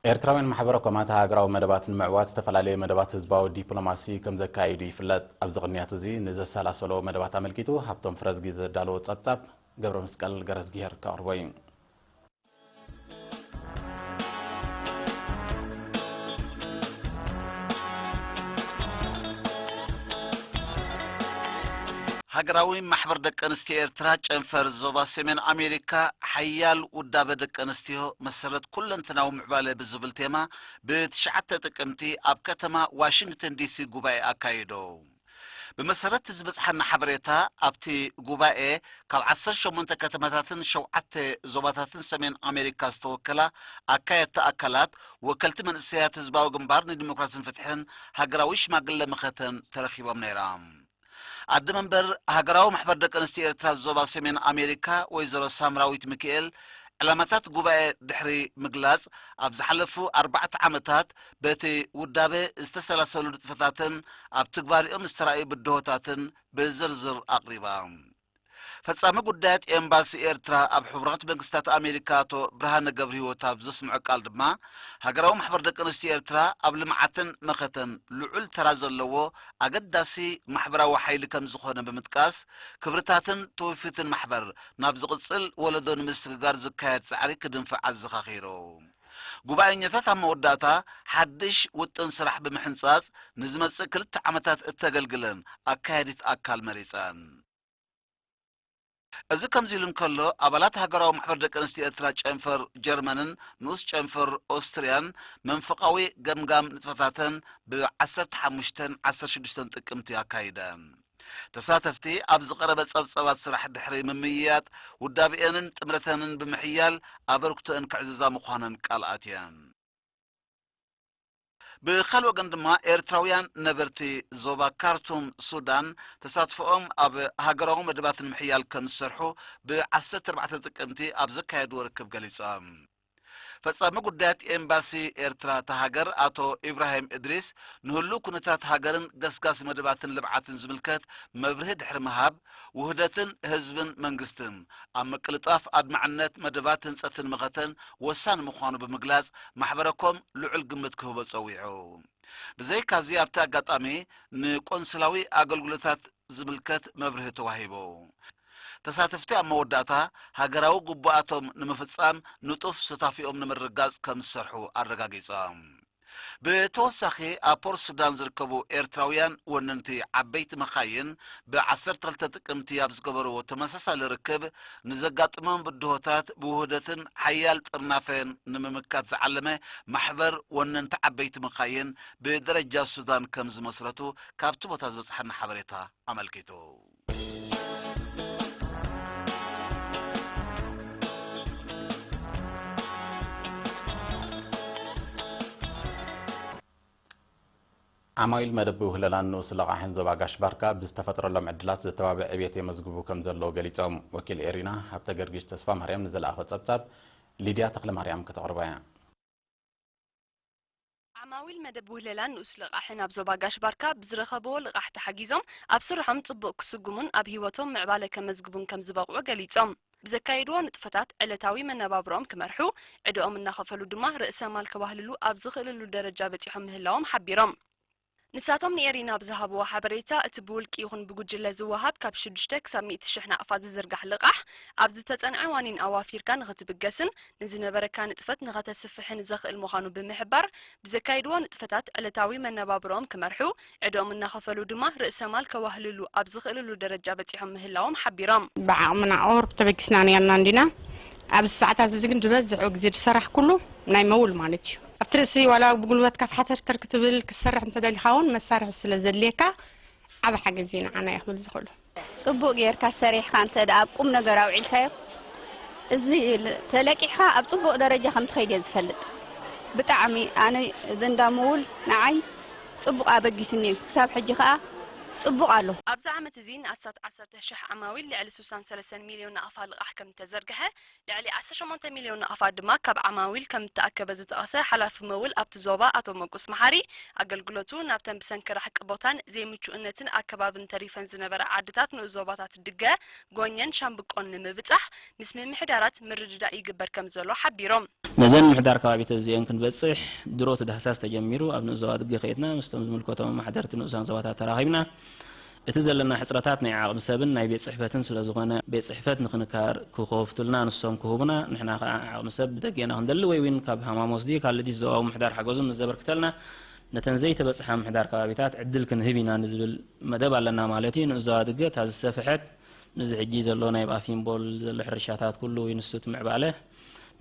ኤርትራውያን ማሕበረ ኮማት ሃገራዊ መደባት ንምዕዋት ዝተፈላለየ መደባት ህዝባዊ ዲፕሎማሲ ከም ዘካይዱ ይፍለጥ። ኣብዚ ቅንያት እዚ ንዘሰላሰሎ መደባት ኣመልኪቱ ሃብቶም ፍረዝጊ ዘዳለዎ ጸብጻብ ገብረ መስቀል ገረዝጊሄር ከቕርቦ እዩ። ሃገራዊ ማሕበር ደቂ ኣንስትዮ ኤርትራ ጨንፈር ዞባ ሰሜን ኣሜሪካ ሓያል ውዳበ ደቂ ኣንስትዮ መሰረት ኩለንተናዊ ምዕባለ ብዝብል ቴማ ብትሽዓተ ጥቅምቲ ኣብ ከተማ ዋሽንግተን ዲሲ ጉባኤ ኣካይዶ። ብመሰረት ዝበጽሓና ሓበሬታ ኣብቲ ጉባኤ ካብ ዓሰርተ ሸሞንተ ከተማታትን ሸውዓተ ዞባታትን ሰሜን ኣሜሪካ ዝተወከላ ኣካየድቲ ኣካላት ወከልቲ መንእሰያት ህዝባዊ ግንባር ንዲሞክራሲን ፍትሕን ሃገራዊ ሽማግለ መኸተን ተረኺቦም ነይሮም። ኣደ መንበር ሃገራዊ ማሕበር ደቂ ኣንስትዮ ኤርትራ ዞባ ሰሜን ኣሜሪካ ወይዘሮ ሳምራዊት ሚካኤል ዕላማታት ጉባኤ ድሕሪ ምግላጽ ኣብ ዝሓለፉ ኣርባዕተ ዓመታት በቲ ውዳበ ዝተሰላሰሉ ንጥፈታትን ኣብ ትግባሪኦም ዝተራእዩ ብድሆታትን ብዝርዝር ኣቕሪባ። ፈጻሚ ጉዳያት ኤምባሲ ኤርትራ ኣብ ሕቡራት መንግስታት ኣሜሪካ ኣቶ ብርሃነ ገብረህይወት ኣብ ዘስምዖ ቃል ድማ ሃገራዊ ማሕበር ደቂ ኣንስትዮ ኤርትራ ኣብ ልምዓትን መኸተን ልዑል ተራ ዘለዎ ኣገዳሲ ማሕበራዊ ሓይሊ ከም ዝኾነ ብምጥቃስ ክብርታትን ትውፊትን ማሕበር ናብ ዝቕጽል ወለዶ ንምስግጋር ዝካየድ ጻዕሪ ክድንፍዕ ኣዘኻኺሩ። ጉባኤኛታት ኣብ መወዳእታ ሓድሽ ውጥን ስራሕ ብምሕንጻጽ ንዝመጽእ ክልተ ዓመታት እተገልግለን ኣካያዲት ኣካል መሪጸን። እዚ ከምዚ ኢሉ እንከሎ ኣባላት ሃገራዊ ማሕበር ደቂ ኣንስትዮ ኤርትራ ጨንፈር ጀርመንን ንኡስ ጨንፈር ኦስትርያን መንፈቓዊ ገምጋም ንጥፈታተን ብ ዓሰርተ ሓሙሽተን ዓሰርተ ሽዱሽተን ጥቅምቲ ኣካይደን። ተሳተፍቲ ኣብ ዝቐረበ ጸብጸባት ስራሕ ድሕሪ ምምይያጥ ውዳብኤንን ጥምረተንን ብምሕያል ኣበርክቶአን ክዕዝዛ ምዃነን ቃል ኣትየን። ብኻልእ ወገን ድማ ኤርትራውያን ነበርቲ ዞባ ካርቱም ሱዳን ተሳትፎኦም ኣብ ሃገራዊ መደባት ንምሕያል ከም ዝሰርሑ ብ ዓሰርተ ኣርባዕተ ጥቅምቲ ኣብ ዘካየድዎ ርክብ ገሊጾም። ፈጻሚ ጉዳያት ኤምባሲ ኤርትራ እታ ሃገር ኣቶ ኢብራሂም እድሪስ ንህሉው ኩነታት ሃገርን ገስጋሲ መደባትን ልምዓትን ዝምልከት መብርሂ ድሕሪ ምሃብ ውህደትን ህዝብን መንግስትን ኣብ ምቅልጣፍ ኣድማዕነት መደባት ህንጸትን መኸተን ወሳኒ ምዃኑ ብምግላጽ ማሕበረኮም ልዑል ግምት ክህቦ ጸዊዑ። ብዘይካዚ ኣብቲ ኣጋጣሚ ንቆንስላዊ ኣገልግሎታት ዝምልከት መብርሂ ተዋሂቡ። ተሳተፍቲ ኣብ መወዳእታ ሃገራዊ ግቡኣቶም ንምፍጻም ንጡፍ ሱታፊኦም ንምርግጋጽ ከም ዝሰርሑ ኣረጋጊጾም። ብተወሳኺ ኣብ ፖርት ሱዳን ዝርከቡ ኤርትራውያን ወነንቲ ዓበይቲ መኻይን ብ ዓሰርተ ክልተ ጥቅምቲ ኣብ ዝገበርዎ ተመሳሳሊ ርክብ ንዘጋጥሞም ብድሆታት ብውህደትን ሓያል ጥርናፈን ንምምካት ዝዓለመ ማሕበር ወነንቲ ዓበይቲ መኻይን ብደረጃ ሱዳን ከም ዝመስረቱ ካብቲ ቦታ ዝበጽሓና ሓበሬታ ኣመልኪቱ። ዓማዊል መደብ ውህለላን ንኡስ ለቓሕን ዞባ ጋሽ ባርካ ብዝተፈጥረሎም ዕድላት ዘተባብዕ ዕብየት የመዝግቡ ከም ዘለዉ ገሊጾም። ወኪል ኤሪና ሃብተ ገርጊሽ ተስፋ ማርያም ንዘለኣኾ ጸብጻብ ሊድያ ተኽለ ማርያም ከተቕርቦ እያ። ዓማዊል መደብ ውህለላን ንኡስ ልቓሕን ኣብ ዞባ ጋሽ ባርካ ብዝረኸብዎ ልቓሕ ተሓጊዞም ኣብ ስርሖም ጽቡቕ ክስጉሙን ኣብ ህይወቶም ምዕባለ ከመዝግቡን ከም ዝበቕዑ ገሊጾም። ብዘካየድዎ ንጥፈታት ዕለታዊ መነባብሮኦም ክመርሑ፣ ዕደኦም እናኸፈሉ ድማ ርእሰ ማል ከባህልሉ ኣብ ዝኽእልሉ ደረጃ በጺሖም ምህላዎም ሓቢሮም። ንሳቶም ንኤሪና ብዝሃብዎ ሓበሬታ፣ እቲ ብውልቂ ይኹን ብጉጅለ ዝወሃብ ካብ ሽዱሽተ ክሳብ ሚእቲ ሽሕ ናቕፋ ዝዝርጋሕ ልቓሕ፣ ኣብ ዝተጸንዐ ዋኒን ኣዋፊርካ ንኽትብገስን ንዝነበረካ ንጥፈት ንኸተስፍሕን ዘኽእል ምዃኑ ብምሕባር፣ ብዘካይድዎ ንጥፈታት ዕለታዊ መነባብሮኦም ክመርሑ፣ ዕደኦም እናኸፈሉ ድማ ርእሰ ማል ከዋህልሉ ኣብ ዝኽእልሉ ደረጃ በጺሖም ምህላዎም ሓቢሮም። ብዓቕምና ቁሩብ ተበጊስና ነርና እንዲና። ኣብዚ ሰዓታት እዚ ግን ዝበዝሑ ግዜ ዝሰራሕኩሉ ናይ መውል ማለት እዩ። ኣብቲ ርእሲ ዋላ ብጉልበትካ ተሓተርተር ክትብል ክትሰርሕ እንተደሊኻ እውን መሳርሒ ስለ ዘድልየካ ዓቢ ሓገዝ እዩ ንዓና እዩ ክብል ዝኽእሉ። ጽቡቕ ጌርካ ሰሪሕካ እንተ ደኣ ኣብ ቁም ነገር ኣውዒልካዮ፣ እዚ ል-፣ ተለቂሕካ ኣብ ጽቡቕ ደረጃ ከም ትኸይድ እየ ዝፈልጥ። ብጣዕሚ ኣነ እዚ እንዳ መውል ንዓይ ጽቡቕ ኣበጊስኒ እዩ። ክሳብ ሕጂ ከኣ ጽቡቕ ኣሎ። ኣብዚ ዓመት እዚ ንኣስታት ዓሰርተ ሽሕ ዓማዊል ልዕሊ ስሳን ሰለስተን ሚልዮን ናቕፋ ልቓሕ ከም እተዘርግሐ፣ ልዕሊ ዓሰርተ ሸሞንተ ሚልዮን ናቕፋ ድማ ካብ ዓማዊል ከም እተኣከበ ዝጠቐሰ ሓላፊ መውል ኣብቲ ዞባ ኣቶ መጎስ መሓሪ፣ ኣገልግሎቱ ናብተን ብሰንኪ ራሕቂ ቦታን ዘይምቹእነትን ኣከባብን ተሪፈን ዝነበራ ዓድታት ንኡስ ዞባታት ድገ፣ ጎኘን ሻምብቆን ንምብጻሕ ምስ ምምሕዳራት ምርድዳእ ይግበር ከም ዘሎ ሓቢሮም። ነዘን ምሕዳር ከባቢታት እዚአን ክንበጽሕ ድሮ እቲ ዳህሳስ ተጀሚሩ ኣብ ንኡስ ዞባ ድገ ከይድና ምስቶም ዝምልከቶም ኣማሕደርቲ ንኡሳን ዞባታት ተራኺብና እቲ ዘለና ሕጽረታት ናይ ዓቕሚ ሰብን ናይ ቤት ጽሕፈትን ስለ ዝኾነ ቤት ጽሕፈት ንኽንካር ክኸፍቱልና ንሶም ክህቡና ንሕና ከኣ ዓቕሚ ሰብ ብደገና ክንደሊ ወይ እውን ካብ ሃማሞስ ድዩ ካብ ልዲት ዞባዊ ምሕዳር ሓገዙ ምስ ዘበርክተልና ነተን ዘይተበጽሓ ምሕዳር ከባቢታት ዕድል ክንህብ ኢና ንዝብል መደብ ኣለና ማለት እዩ። ንኡስ ዞባ ድገ እታ ዝሰፍሐት ምስዚ ሕጂ ዘሎ ናይ ባፊምቦል ዘሎ ሕርሻታት ኩሉ ይንሱት ምዕባለ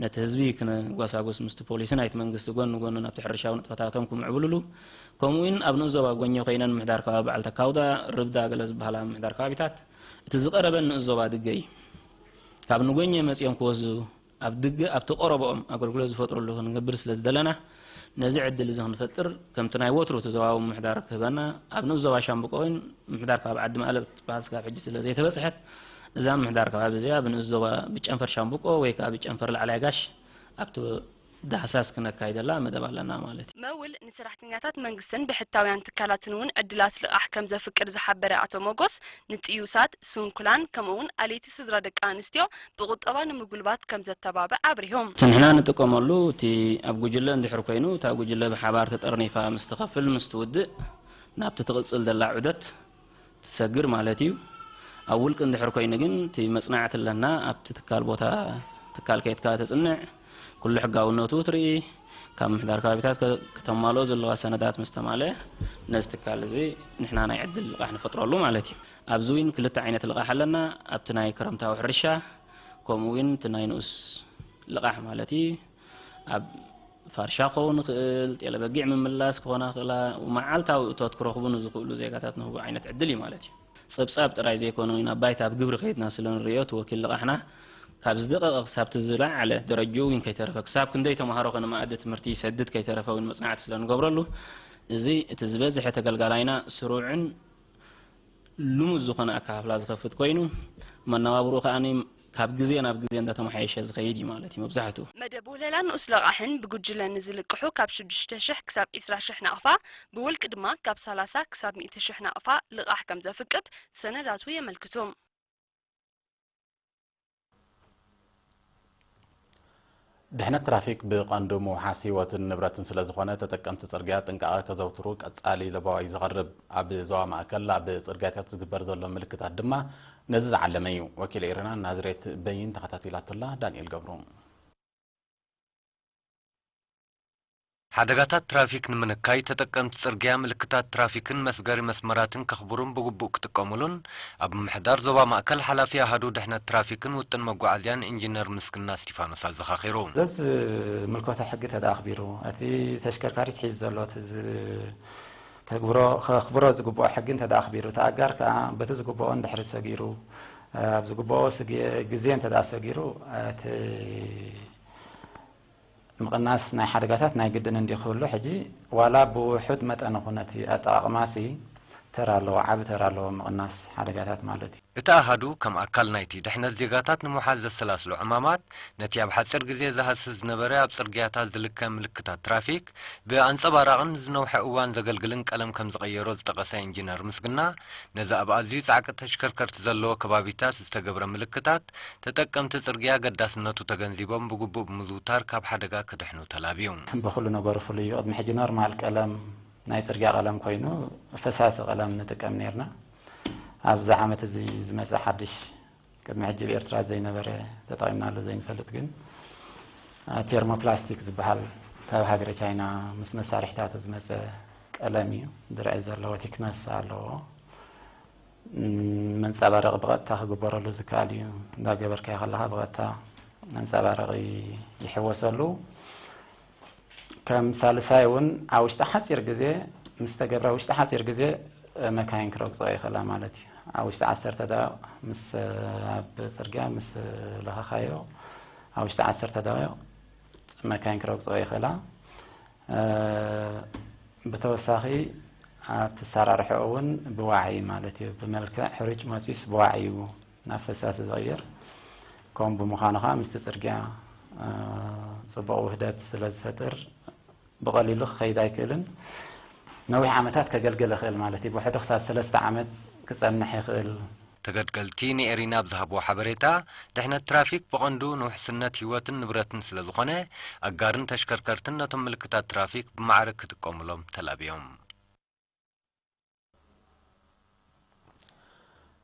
ነቲ ህዝቢ ክነጓሳጉስ ምስቲ ፖሊሲ ናይቲ መንግስቲ ጎኒ ጎኒ ናብቲ ሕርሻዊ ንጥፈታቶም ክምዕብልሉ ከምኡ እውን ኣብ ንኡስ ዞባ ጎኞ ኮይነን ምሕዳር ከባቢ በዓል ተካውዳ ርብዳ ገለ ዝበሃላ ምሕዳር ከባቢታት እቲ ዝቐረበን ንኡስ ዞባ ድገ እዩ። ካብ ንጎኘ መፂኦም ክወስዱ ኣብ ድገ ኣብቲ ቆረበኦም ኣገልግሎት ዝፈጥረሉ ክንገብር ስለ ዝደለና ነዚ ዕድል እዚ ክንፈጥር ከምቲ ናይ ወትሩ እቲ ዞባዊ ምምሕዳር ክህበና ኣብ ንኡስ ዞባ ሻምብቆ እውን ምምሕዳር ከባቢ ዓዲ ማእለል ክትበሃል ስጋብ ሕጂ ስለ ዘይተበፅሐት እዛ ምምሕዳር ከባቢ እዚኣ ብንኡስ ዞባ ብጨንፈር ሻምብቆ ወይ ከዓ ብጨንፈር ላዕላይ ጋሽ ኣብቲ ዳህሳስ ክነካይደላ መደብ ኣለና ማለት እዩ። መውል ንሰራሕተኛታት መንግስትን ብሕታውያን ትካላትን እውን ዕድላት ልቓሕ ከም ዘፍቅድ ዝሓበረ ኣቶ ሞጎስ ንጥዩሳት፣ ስንኩላን ከምኡ እውን ኣለይቲ ስድራ ደቂ ኣንስትዮ ብቁጠባ ንምጉልባት ከም ዘተባብዕ ኣብሪሆም። እቲ ንሕና ንጥቀመሉ እቲ ኣብ ጉጅለ እንድሕር ኮይኑ እታ ጉጅለ ብሓባር ተጠርኒፋ ምስ ትኸፍል ምስ ትውድእ ናብቲ ትቕፅል ዘላ ዑደት ትሰግር ማለት እዩ። ኣብ ውልቂ እንድሕር ኮይኑ ግን እቲ መፅናዕቲ ኣለና ኣብቲ ትካል ቦታ ትካል ከይድካ ተፅንዕ ኩሉ ሕጋውነቱ ትርኢ ካብ ምሕዳር ከባቢታት ከተማልኦ ዘለዋ ሰነዳት ምስ ተማልአ ነዚ ትካል እዚ ንሕና ናይ ዕድል ልቓሕ ንፈጥረሉ ማለት እዩ። ኣብዚ እውን ክልተ ዓይነት ልቓሕ ኣለና። ኣብቲ ናይ ክረምታዊ ሕርሻ ከምኡ እውን እቲ ናይ ንኡስ ልቓሕ ማለት እዩ። ኣብ ፋርሻ ክኸውን ይኽእል፣ ጤለ በጊዕ ምምላስ ክኾና ይኽእላ፣ መዓልታዊ እቶት ክረኽቡ ንዝኽእሉ ዜጋታት ንህቦ ዓይነት ዕድል እዩ ማለት እዩ። ጸብጻብ ጥራይ ዘይኮነ እውን ኣብ ባይታ ኣብ ግብሪ ከይድና ስለ ንርእዮ እቲ ወኪል ልቓሕና ካብ ዝደቐቐ ክሳብ እቲ ዝለዓለ ደረጅኡ እውን ከይተረፈ ክሳብ ክንደይ ተምሃሮ ከ ንመኣዲ ትምህርቲ ይሰድድ ከይተረፈ እውን መጽናዕቲ ስለ ንገብረሉ እዚ እቲ ዝበዝሐ ተገልጋላይና ስሩዕን ልሙድ ዝኾነ ኣከፋፍላ ዝኸፍት ኮይኑ፣ መነባብርኡ ከኣ ካብ ግዜ ናብ ግዜ እንዳተመሓየሸ ዝኸይድ እዩ ማለት እዩ መብዛሕትኡ። መደብ ውህለላን ንኡስ ለቓሕን ብጉጅለ ንዝልቅሑ ካብ ሽዱሽተ ሽሕ ክሳብ ዒስራ ሽሕ ናቕፋ፣ ብውልቂ ድማ ካብ ሰላሳ ክሳብ ሚእቲ ሽሕ ናቕፋ ልቓሕ ከም ዘፍቅድ ሰነዳቱ የመልክቱ። ድሕነት ትራፊክ ብቐንዱ ምውሓስ ህይወትን ንብረትን ስለ ዝኾነ፣ ተጠቀምቲ ጽርግያ ጥንቃቐ ከዘውትሩ ቀጻሊ ለበዋ እዩ ዘቕርብ። ኣብ ዞባ ማእከል ኣብ ጽርግያታት ዝግበር ዘሎ ምልክታት ድማ ነዚ ዝዓለመ እዩ። ወኪል ኤረና ናዝሬት በይን ተኸታቲላቶ ኣላ። ዳንኤል ገብሩ። ሓደጋታት ትራፊክ ንምንካይ፣ ተጠቀምቲ ጽርግያ ምልክታት ትራፊክን መስገሪ መስመራትን ከኽብሩን ብግቡእ ክጥቀሙሉን፣ ኣብ ምምሕዳር ዞባ ማእከል ሓላፊ ኣሃዱ ድሕነት ትራፊክን ውጥን መጓዓዝያን ኢንጂነር ምስግና እስቲፋኖስ ኣዘኻኺሩ። ዘዝምልከቶ ሕጊ እንተደኣ ኣኽቢሩ፣ እቲ ተሽከርካሪት ሒዙ ዘሎ እቲ ዝ-፣ ከኽብሮ፣ ከኽብሮ ዝግብኦ ሕጊ እንተደኣ ኣኽቢሩ፣ እቲ ኣጋር ከኣ በቲ ዝግብኦ እንድሕሪ ሰጊሩ፣ ኣብ ዝግብኦ ስግ-፣ ግዜ እንተደኣ ሰጊሩ፣ እቲ ምቕናስ ናይ ሓደጋታት ናይ ግድን እንድዩ ክህሉ፣ ሕጂ ዋላ ብውሑድ መጠን ይኹን እቲ ኣጠቓቕማሲ ተራ ኣለዎ፣ ዓቢ ተራ ኣለዎ ምቕናስ ሓደጋታት ማለት እዩ። እቲ ኣሃዱ ከም ኣካል ናይቲ ድሕነት ዜጋታት ንምውሓስ ዘሰላስሎ ዕማማት፣ ነቲ ኣብ ሓጺር ግዜ ዝሃስስ ዝነበረ ኣብ ጽርግያታት ዝልከ ምልክታት ትራፊክ ብኣንጸባራቕን ንዝነውሐ እዋን ዘገልግልን ቀለም ከም ዝቐየሮ ዝጠቐሰ ኢንጂነር ምስግና፣ ነዚ ኣብ ኣዝዩ ጻዕቂ ተሽከርከርቲ ዘለዎ ከባቢታት ዝተገብረ ምልክታት፣ ተጠቀምቲ ጽርግያ ኣገዳስነቱ ተገንዚቦም ብግቡእ ብምዝውታር ካብ ሓደጋ ክድሕኑ ተላብዩ። ብኹሉ ነገሩ ፍሉይ እዩ። ቅድሚ ሕጂ ኖርማል ቀለም፣ ናይ ጽርግያ ቀለም ኮይኑ ፈሳሲ ቀለም ንጥቀም ኔርና። ኣብዚ ዓመት እዚ ዝመጸ ሓድሽ፣ ቅድሚ ሕጂ ኣብ ኤርትራ ዘይነበረ፣ ተጠቒምናሉ ዘይንፈልጥ ግን ቴርሞፕላስቲክ ዝበሃል ካብ ሃገረ ቻይና ምስ መሳርሒታቱ ዝመጸ ቀለም እዩ። ድርዒ ዘለዎ ቲክነስ ኣለዎ። መንጸባረቒ ብቐጥታ ክግበረሉ ዝከኣል እዩ። እንዳገበርካዮ ከለኻ ብቐጥታ መንጸባረቒ ይሕወሰሉ። ከም ሳልሳይ እውን ኣብ ውሽጢ ሓጺር ግዜ ምስ ተገብረ፣ ውሽጢ ሓጺር ግዜ መካይን ክረግጾ ይኽእላ ማለት እዩ። ኣብ ውሽጢ ዓሰርተ ደቂቕ ምስ፣ ኣብ ጽርግያ ምስ ለኸኻዮ፣ ኣብ ውሽጢ ዓሰርተ ደቂቕ መካይን ክረግጾ ይኽእላ። ብተወሳኺ ኣብቲ ኣሰራርሕኦ እውን ብዋዒ ማለት እዩ። ብመልክዕ ሕሩጭ መፂስ ብዋዒ እዩ ናብ ፈሳሲ ዝቕየር። ከምኡ ብምዃኑ ከዓ ምስቲ ፅርግያ ፅቡቕ ውህደት ስለ ዝፈጥር ብቐሊሉ ክኸይድ ኣይክእልን። ነዊሕ ዓመታት ከገልግል ይኽእል ማለት እዩ። ብውሕዱ ክሳብ ሰለስተ ዓመት ክፀንሕ ይኽእል። ተገልገልቲ ንኤሪና ብዝሃብዎ ሓበሬታ፣ ድሕነት ትራፊክ ብቐንዱ ንውሕስነት ህይወትን ንብረትን ስለ ዝኾነ፣ ኣጋርን ተሽከርከርትን ነቶም ምልክታት ትራፊክ ብማዕረ ክጥቀሙሎም ተላብዮም።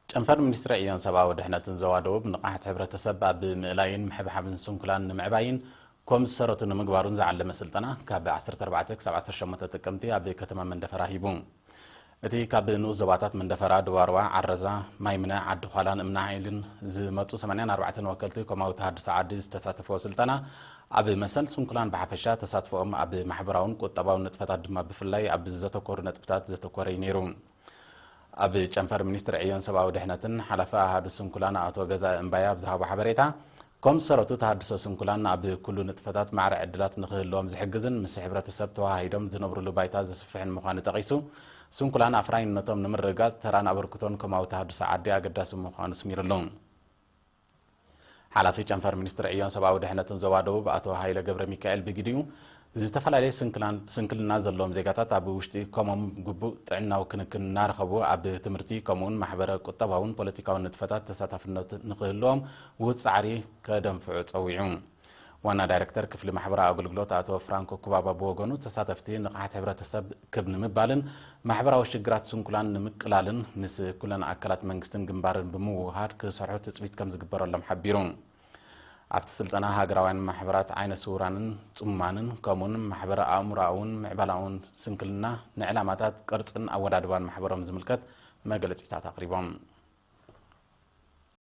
ጨንፈር ሚኒስትሪ ዕዮን ሰብኣዊ ድሕነትን ዞባ ደቡብ ንቕሓት ሕብረተሰብ ኣብ ምእላይን ምሕብሓብን ስንኩላን ንምዕባይን ኮም ዝሰረቱ ንምግባሩን ዝዓለመ ስልጠና ካብ ዓሰርተ ኣርባዕተ ክሳብ ዓሰርተ ሸሞንተ ጥቅምቲ ኣብ ከተማ መንደፈራ ሂቡ። እቲ ካብ ንኡስ ዞባታት መንደፈራ፣ ድዋርዋ፣ ዓረዛ፣ ማይምነ፣ ዓዲ ዃላን እምናዓይልን ዝመፁ ሰማንያን ኣርባዕተን ወከልቲ ኮማዊ ተሃድሶ ዓዲ ዝተሳተፍዎ ስልጠና ኣብ መሰል ስንኩላን ብሓፈሻ ተሳትፎኦም ኣብ ማሕበራውን ቁጠባውን ንጥፈታት ድማ ብፍላይ ኣብ ዘተኮሩ ነጥብታት ዘተኮረ እዩ ነይሩ። ኣብ ጨንፈር ሚኒስትሪ ዕዮን ሰብኣዊ ድሕነትን ሓላፊ ኣሃዱ ስንኩላን ኣቶ ገዛኢ እምባየ ኣብ ዝሃቦ ሓበሬታ፣ ኮም ዝሰረቱ ተሃድሶ ስንኩላን ኣብ ኩሉ ንጥፈታት ማዕረ ዕድላት ንክህልዎም ዝሕግዝን ምስ ሕብረተሰብ ተወሃሂዶም ዝነብርሉ ባይታ ዘስፍሕን ምዃኑ ጠቒሱ፣ ስንኩላን ኣፍራይነቶም ንምርግጋፅ ተራን ኣበርክቶን ኮማዊ ተሃድሶ ዓዲ ኣገዳሲ ምዃኑ ኣስሚሩሉ። ሓላፊ ጨንፈር ሚኒስትሪ ዕዮን ሰብኣዊ ድሕነትን ዞባ ደቡብ ኣቶ ሃይለ ገብረ ሚካኤል ብግዲኡ፣ ዝተፈላለየ ስንክላን-፣ ስንክልና ዘለዎም ዜጋታት ኣብ ውሽጢ ኮሞም ግቡእ ጥዕናዊ ክንክን እናረኸቡ ኣብ ትምህርቲ ከምኡውን ማሕበረ ቁጠባውን ፖለቲካውን ንጥፈታት ተሳታፍነት ንክህልዎም ውሁድ ፃዕሪ ከደንፍዑ ፀዊዑ። ዋና ዳይሬክተር ክፍሊ ማሕበራዊ ኣገልግሎት ኣቶ ፍራንኮ ኩባባ ብወገኑ፣ ተሳተፍቲ ንቕሓት ሕብረተሰብ ክብ ንምባልን ማሕበራዊ ሽግራት ስንኩላን ንምቅላልን ምስ ኩለን ኣካላት መንግስትን ግንባርን ብምውህሃድ ክሰርሑ ትፅቢት ከም ዝግበረሎም ሓቢሩ። ኣብቲ ስልጠና ሃገራውያን ማሕበራት ዓይነ ስውራንን ጽሙማንን ከምኡውን ማሕበረ ኣእምሮኣውን ምዕባላውን ስንክልና ንዕላማታት ቅርጽን ኣወዳድባን ማሕበሮም ዝምልከት መግለጺታት ኣቕሪቦም።